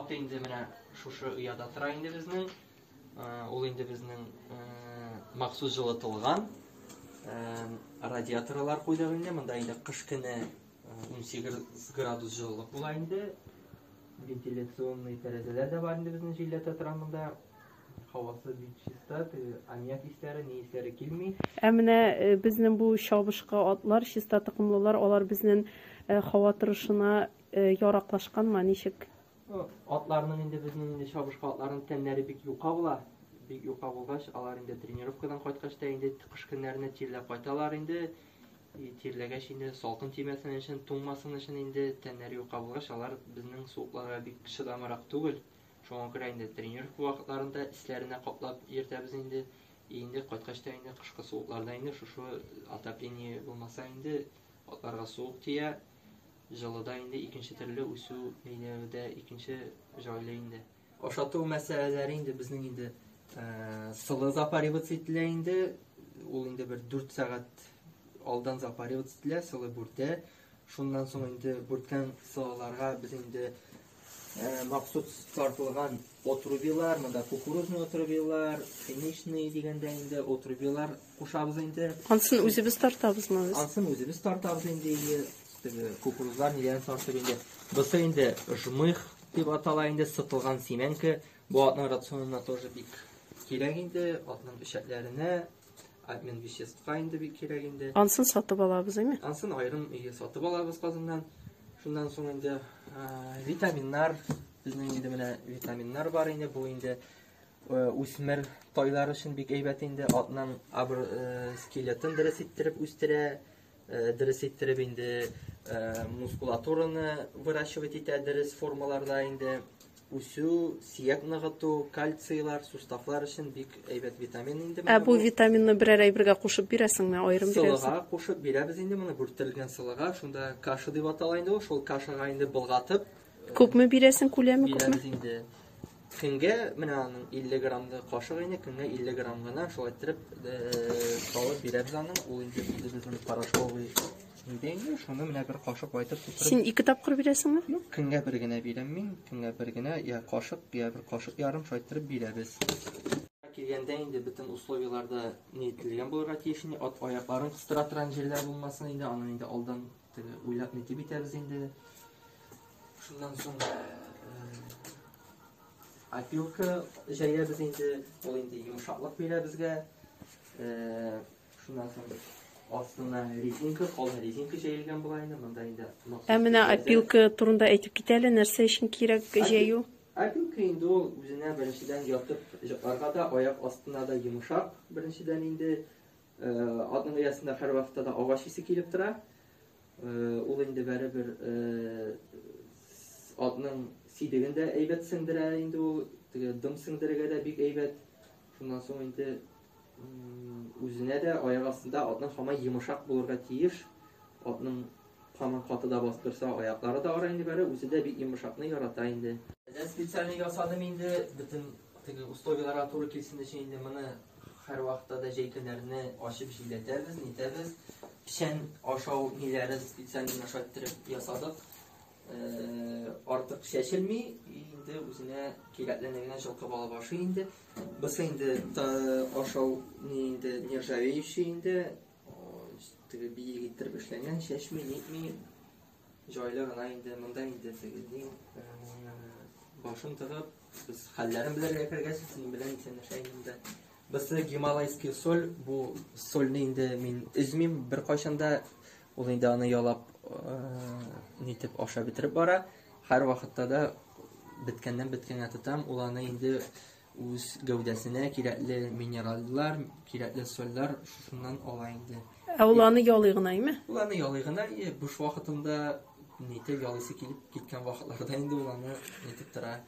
Ат инде менә шушы ояда тора инде безнең. Ул инде безнең махсус җылытылган радиаторлар куйдык инде. Монда инде кыш көне 18 градус җылылык була инде. Вентиляционный тәрәзәләр дә бар инде безнең, җилләтә тора монда. Һавасы бик чиста, теге аммиак исләре, ни исләре килми. Ә менә безнең бу чабышкы атлар, чиста токымлылар, алар безнең һава торышына яраклашканмы, ничек? Ну, атларның инде безнең инде чабышкы атларның тәннәре бик юка була. Бик юка булгач, алар инде тренировкадан кайткач та инде кыш көннәренә тирләп кайталар инде. И тирләгәч инде салкын тимәсен өчен, туңмасын өчен инде тәннәре юка булгач, алар безнең суыкларга бик чыдамрак түгел. Шуңа күрә инде тренировка вакытларында өсләренә каплап йөртәбез инде. И инде кайткач та инде кышкы суыкларда инде шушы отопление булмаса инде атларга суык тия. Җылыда инде икенче төрле үсү ниләре дә икенче җайлы инде. Ашату мәсьәләләре инде безнең инде сылы запариваться ителә инде. Ул инде бер 4 сәгать алдан запариваться ителә, сылы бүртә. Шуннан соң инде бүрткән сылыларга без инде махсус тартылган отрубилар, монда кукурузный отрубилар, пшеничный дигәндә инде отрубилар кушабыз инде. Ансын үзебез тартабызмы без? Ансын үзебез тартабыз инде, теге кукурузлар ниләрен тартып инде. Бусы инде жмых дип атала инде, сытылган симәнке. Бу атның рационына тоже бик кирәк инде, атның эчәкләренә, обмен веществка инде бик кирәк инде. Ансын сатып алабыз, әйме? Ансын аерым өйгә сатып алабыз Казаннан. Шуннан соң инде витаминнар, безнең инде менә витаминнар бар инде, бу инде үсмер тайлар өчен бик әйбәт инде, атның скелетын дөрес иттереп үстерә, дөрес иттереп инде мускулатураны выращивать итә дөрес формаларда инде. Үсү, сөяк ныгыту, кальцийлар, суставлар өчен бик әйбәт витамин инде. Ә бу витаминны берәр әйбергә кушып бирәсеңме, аерым бирәсең? Сылыга кушып бирәбез инде моны, бүрттерелгән сылыга, шунда каша дип атала инде ул, шул кашага инде болгатып. Күпме бирәсең, күләме күпме? Бирәбез инде. Көнгә менә аның 50 граммлы кашык инде, көнгә 50 грамм гына шулай иттереп салып бирәбез аның, ул инде үзебезнең порошковый Нидә инде шуны менә бер кашык вайтып тутырып. Син ике тапкыр бирәсеңме? Юк, көнгә бер генә бирәм мин, көнгә бер генә, я кашык, я бер кашык ярым шулай иттереп бирәбез. Килгәндә инде бөтен условияләр дә ни ителгән булырга тиеш инде, ат аякларын кыстыра торган җирләр булмасын инде, аны инде алдан теге уйлап нитеп итәбез инде. Шуннан соң опилка җәябез инде, ул инде йомшаклык бирә безгә. Шуннан соң астына резинка, калын резинка җәелгән була инде, монда инде. Ә менә опилка турында әйтеп кит әле, нәрсә өчен кирәк җәю? Опилка инде ул үзенә беренчедән ятып йокларга да, аяк астына да йомшак, беренчедән инде. Атның оясында һәрвакытта да агач исе килеп тора. Ул инде бәребер атның сидеген дә әйбәт сеңдерә инде ул, теге дым сеңдерергә дә бик әйбәт. Шуннан соң инде үзенә дә аяк астында атның һаман йомшак булырга тиеш. Атның һаман каты да басып торса, аяклары да ара инде бәре, үзе дә бик йомшакны ярата инде. Әзер специально ясадым инде, бөтен теге условияләргә туры килсен өчен инде моны һәрвакытта да җәй көннәрне ачып җилләтәбез, нитәбез. Печән ашау ниләрен специально менә шулай иттереп ясадык. Артык чәчелми, инде үзенә кирәклене генә җылкып алып ашый инде. Бусы инде ашау ни инде нержавеющий инде, теге биек иттереп эшләнгән, чәчми, нитми, җайлы гына инде. Монда инде теге ни, башын тыгып, без хәлләрен белергә кергәч, синең белән исәнләшә инде. Бусы гималайский соль, бу сольне инде мин өзмим беркайчан да. Ул инде аны ялап, нитеп ашап бетереп бара. Һәр вакытта да беткәннән беткәнгә тотам. Ул аны инде үз гәүдәсенә кирәкле минераллар, кирәкле сольләр шушыннан ала инде. Ә ул аны ялый гына, әйме? Ул аны ялый гына, буш вакытында нитеп ялыйсы килеп киткән вакытларда инде ул аны нитеп тора.